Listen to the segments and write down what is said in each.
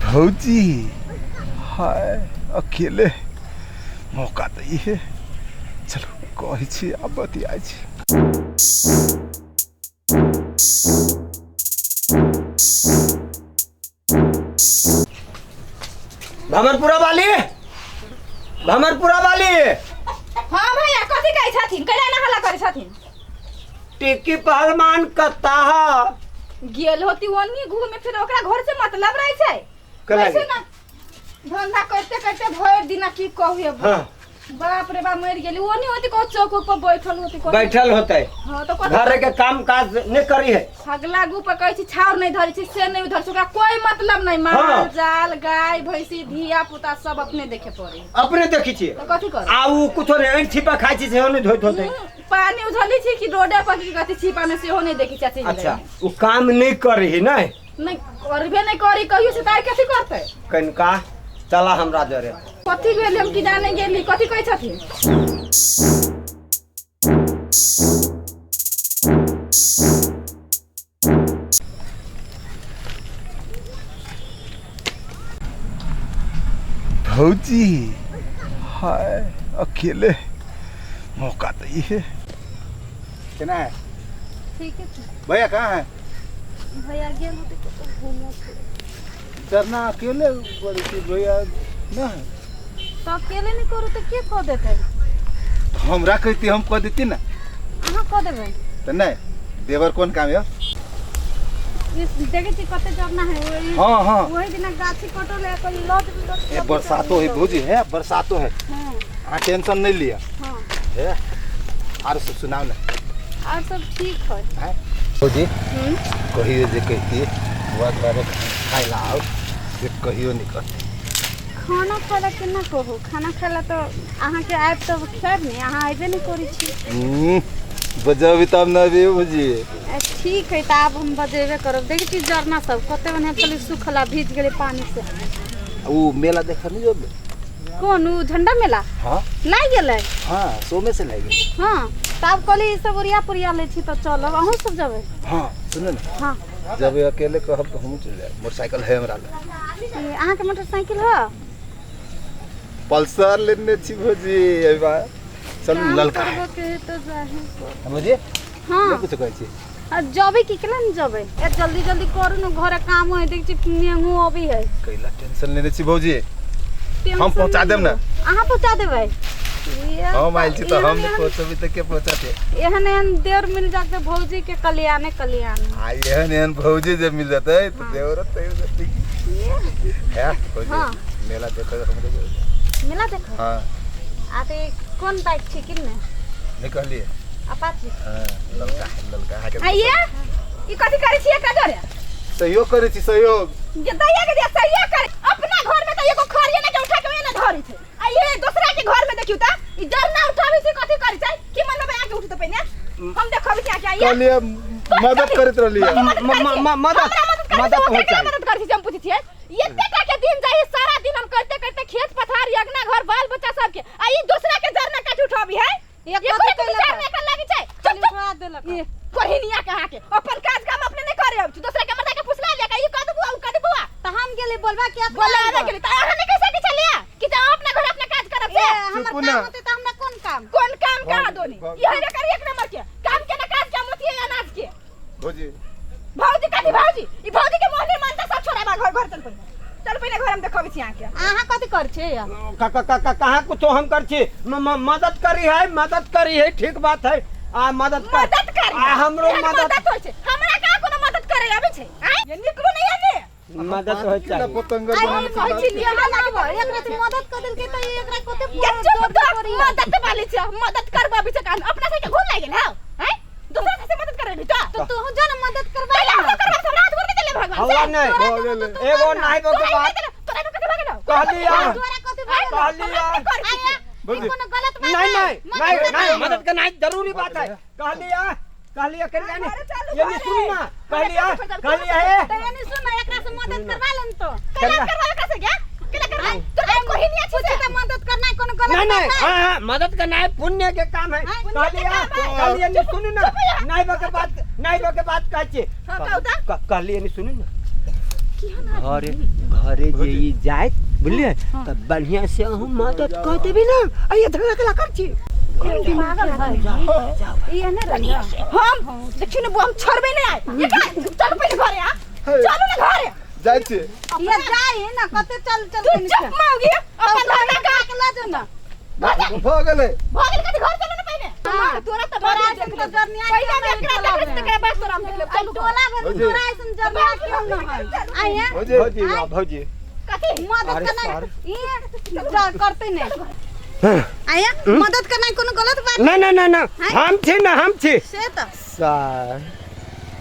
भौजी हाय अकेले मौका तऽ इहे चलू कहै छी आ बतियाइ छी। भमरपुरा वाली, भमरपुरा वाली। हाँ भैया, कथी कहै छथिन? कैला एना हल्ला करै छथिन? टिक्की पहलवान कत्ता है? गेल होती ओनी घूमे फिर, ओकरा घर से मतलब रहै छै। केना कैसे गेल? ना धंधा करते करते भरि दिना की कहू ये। हाँ। बाप रे बाप, मरि गेली। ओनी होती को चौक पर बैठल होती को। बैठल होते। हाँ तो कथी? घर के काम काज नहीं करी है। हगला गु पर कहै छी छाउर नहीं धरै छी से नहीं धरै छी, ओकरा कोई मतलब नहीं। माल हाँ। जाल गाय भैंसी धिया पुता सब अपने देखे पड़े। अपने देखी छी। तो कथी कर? आ उ कुछो नहीं, ऐंठ छिपा खाइ छी सेहो नहीं धोइत होते। पानी उझली छी कि रोडे पर की कथी छिपा में सेहो नहीं देखी चाची। अच्छा, उ काम नहीं करी है नहीं? नहीं करबे नहीं करी कहियो से, तार कथी करते? कनिका चला हमरा जरे। कथी भेल? हम की जाने गेली कथी कहै छथिन। भौजी हाय अकेले मौका तऽ इहे। केना है? ठीक है। भैया कहाँ है? भैया गेल होते कतौ घूमो फिरे। डरना अकेले बड़ी थी, भैया ना है? तो अकेले नहीं करू तो के कह देते? हमरा कहती हम कह देती ना। अहाँ कह देबै? तो नहीं, देवर कोन काम है? इस देखे छी कते जरना है वही। हाँ हाँ। वही दिना गाछी कटल है कल लद बिलट। ए बरसातो है भौजी, है बरसातो है। हाँ। हाँ टेंशन नहीं लिया। हाँ। है आर सब सुनाओ ना। और सब ठीक है। हैं भौजी? कहियो जे कहती बुआ घरे खाइ ला आओ से कहियो नहीं कहती। खाना खाए ला केना कहू? खाना खाए ला तो अहाँके आयब तब खायब ने, अहाँ अयबे नहीं करै छी। बजाबी तब ना अभी भौजी। ठीक है, तऽ आब हम बजेबे करब। देखै छी जरना सब कते बढ़िआँ छलै, सुखला भीज गेलै पानी से। उ मेला देखा नहीं जब? कोन उ झंडा मेला? हाँ। लागि गेलै? हाँ, सोमे से लागि गेलै। हाँ तऽ आब कहली ई सब ओरिया पोरिया लै छी तऽ चलब, अहूँ सब जेबै? हाँ सुनू ना। हाँ। जब अकेले कहब तो हमहूँ चलि जायब, मोटरसाइकिल है हमरा लग। ई अहाँके मोटरसाइकिल है? पल्सर लेने छी भौजी एहि बार। चलू काम ललका है। करबो के है तऽ जाहे पड़त। भौजी? हाँ। नहि कुछो कहै छी। आ जबे की केना ने जबे? ए जल्दी जल्दी करू ने, घरे काम है, देख छी नेहू अभी है। कैला टेंशन लेने छी भौजी? टेंशन हम पहुंचा देब ना। अहाँ पहुंचा देबै? हम आयल छी तऽ हम नहि पहुंचबी तऽ के पहुंचाते? एहन एहन देवर मिल जाते भौजी के कल्याणे कल्याण। आ एहन एहन भौजी जब मिल जाते तऽ देवर तैर जेतै। है भौजी? हाँ। मेला देखै हमरे जेबै। मेला देखो? हाँ। आ तऽ ई कोन बाइक छी किनने? नहि कहलियै? अपाची। हाँ, ललका है, ललका है के। आइए ई कथी करै छियै एकरा जोरे? सहयोग करै छी, सहयोग। जे दैया के दिया सहयोग करे, अपना घर में त एगो खरिया ने के उठा के ओने धरी छै, आ ये दोसरा के घर में देखियौ त ई डर ना उठाबै छै। कथी करै छै? की मन में आके उठत पहिने हम देखबै छी आके। आइए कहलियै मदद करैत रहलियै। मदद मदद हो चाही। मदद करै छी हम पूछै छियै। एते टा के दिन जाइ सारा दिन हम करते करते खेत पथार अंगना घर बाल बच्चा सबके, आ ई दोसरा के जरना काटि उठाबी है? ये ये कथी कोई कैलक? विचार नहीं कर लागी छै। चुप चुप उठा देलक। ये कोहिनिया कहाँ के अपन काज काम अपने नहीं करे अब दोसरा के मर्दा के फुसला ले के ई कह दे बुआ उ कह दे बुआ। त हम गेली बोलबा के अपना बोलावे आबि। गेली त अहाँ नहीं कह सकै छलियै कि जे अहाँ अपना घर अपना काज करब से? ए, हमर चुपू काम ना। होतै त हमरा कोन काम? कोन काम कहाँ दोनी? भाग। ये हेबे करी एक नंबर के काम के ना काज के मोतिये अनाज के। भौजी। भौजी कथी भौजी? ई भौजी के मोहने मानता सब छोड़ा घर घर चल पहिने, चल पहिने घर हम देखबै छी अहाँके। अहाँ कथी करै छी? का का का कहाँ कुछो हम कर छी, मदद करी है, मदद करी है, ठीक बात है। आ मदद कर। मदद करी। आ हमरो एहन मदद मदद होइ छै? हमरा कहाँ कोनो मदद करे आबै छै? आँय? ये निकलू नहीं आने। मदद होइ केना चाही। पतंगर आइ बनाने हम कहै छी लिअ ना आबऽ, एकरा से मदद कर देलकै त एकरा कते ये चुप जोर कर, पड़ी। मदद वाली छै, मदद करबाबी छै कान अपना से के घूम लागि गेल हौ? आँय? दूसरा से मदद करेबी तो? तो तू जो ना मदद करबा पहिले हमरा करबा से हमरा हाथ गोड़ नहीं देले भगवान से। हवा नहीं। भऽ गेलै। एगो नहीं तोरा के नहीं बात देले, तोरा में कथी भऽ गेलौ? कहलिया। तोरा कथी भऽ गेलौ? कहलिया। आया, ई भौजी। कोनो गलत बात नहीं है? नहीं मदद नहीं करना नहीं है। मदद करना है, जरूरी बात है। कहलिया कहलिया कर जाने घरे चलू, ये नहीं घरे। सुन ना कहलिया घरे चलू, कहलिया है। त एनी सुन ना, एकरा से मदद करवा लेन तो। केना करबा एकरा से गे? केना करबा? तोरा कोई नहीं अछि कुछ से। त मदद करना कोनो गलत नहीं नहीं बात है? हाँ हाँ मदद करना है, पुण्य के काम है। हाँ, पुण्य के कहलिया काम है। कहलिया नहीं सुन ना, नहीं बके बात, नहीं बके बात कहै छी। हाँ, कहू तऽ। कहलिया नहीं सुन ना। घरे घरे जे ई जाइत बुझलियै तऽ बढ़िया से अहूँ मदद कऽ देबै ने आ ये धंधा केला कर छी। पागल है ई एने रही। हम देखियो ने बुआ, हम छोड़बे नहीं आए। ये का चल पहिले घरे आ, चलू ना घरे। जाइ छी। ये जाई ना कते चल चल तू चुप मांगी अपन धंधा का के ला जो ना। घर जा। भऽ गेलै। भऽ गेल कथी? घर चलू ना पहिले। हाँ। तोरा तऽ तोरा बाद ऐसन देख तऽ लेब। जरनिया पहिले क्यों हम नहीं एकरा देख चलाबै? लेब, तकरा बाद तोरा हम देख लेब। आ चलू टोला भर भौजी। तोरा ऐसन जरनिया क्यों न है? आया। भौजी। भौजी आ भौजी। कथी? मदद अरे करना सर। ये करते नहीं। आया, मदद करना कोनो गलत बात? ना ना ना ना, हम छी ना, हम छी। से तऽ सर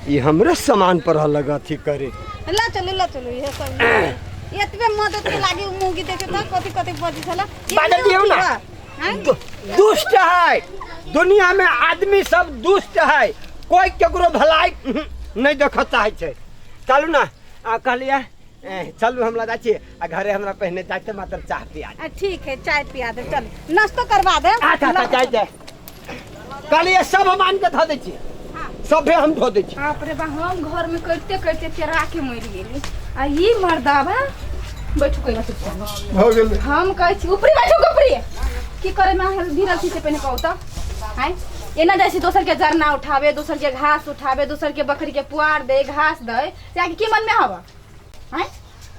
ई हमरे सामान पर अलग अथी करे। ला चलू, ला चलू। ये सब एतबे मदद के लागी उ मुगी देखे त कथि कथि बजी छला। बाजल दियौ ना। दुष्ट है दुनिया में आदमी सब, दुष्ट है। कोई केकरो भलाई नहीं देख चाहे छै। चलू ना, आ कहलियै चलू, हमरा जाइ छी आ घरे। हमरा पहिने जाइते मात्र चाह पिया दे। आ, ठीक है, चाय पिया दे, चल नाश्तो करवा दे। अच्छा अच्छा, जाइ जाइ। कहलियै सब हम आनि के धऽ दै छी, सभे हम धो दै छी। बाप रे बा, हम घर में करते करते चेरा के मरि गेली आ ई मर्दाबा बैठू कोई बात चुपचाप। भऽ गेलै। हम कहै छी ऊपरी बैठू के ऊपरी की करे में अहाँ भिरल छी से पहिने कहू तऽ। आँय, एना जाइ छी दोसर के जरना उठावे, दोसर के घास उठावे, दोसर के बकरी के पुआर दे, घास दे, से आके की मन में हवा? आँय,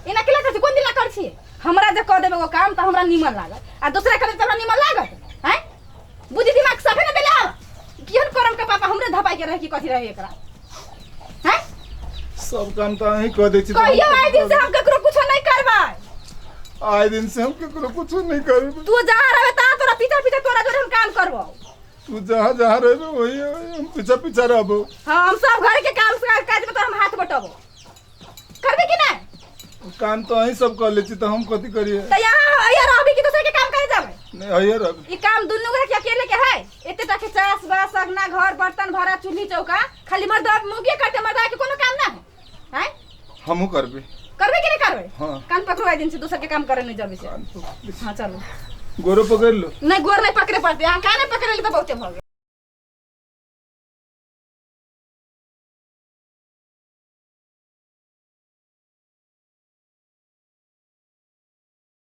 एना केला करै छी? कोन दिना करै छी? हमरा जे कऽ देबै एगो काम तऽ हमरा नीमन लागत आ दोसरा कऽ देबै तऽ हमरा नीमन लागत? आँय, बुद्धि दिमाग सफे ने देले हवा। केहन करम के पापा हमरे धपाई के रहे कि कथी रहे एकरा? हैं? सब काम तऽ अहीं कऽ दै छी तऽ हम कहियो आइ दिन से हम ककरो कुछो नहीं करबै। आइ दिन से हम केकरो कुछो नहीं करबै। तू जहाँ रहबे तहाँ तोरा पीछा पीछा तोरा जोरे हम काम करबो। तू जहाँ जहाँ रहबे वही वही हम पीछा पीछा रहबो। हाँ, हम सब घर के काम काज में तोरा हम हाथ बटबो। करबे कि नहीं? काम तऽ अहीं सब कऽ लै छी तऽ हम कथी करियै? तऽ यहाँ यहाँ रहबी कि दोसर के काम करे जाबे? नहीं, अहिए रहबे। ई काम दुनू गोरा के अकेले के है? एते टा के चास बास, अंगना घर, बर्तन भाड़ा, चूल्ही चौका खाली मर्द मुगिए करते, मर्दा के कोनो काम ना है? हैं? हमहूँ करबै। करबे कि नहीं करबे? हाँ। कान पकड़ो, आइ दिन से दोसर के काम करे नहीं जाबे से। कान पकड़। हाँ, चलो। गोरो पकड़ लो। नहीं, गोर नहीं पकड़े पड़ते। यहाँ काने पकड़े ले तो बहुते भऽ गेल।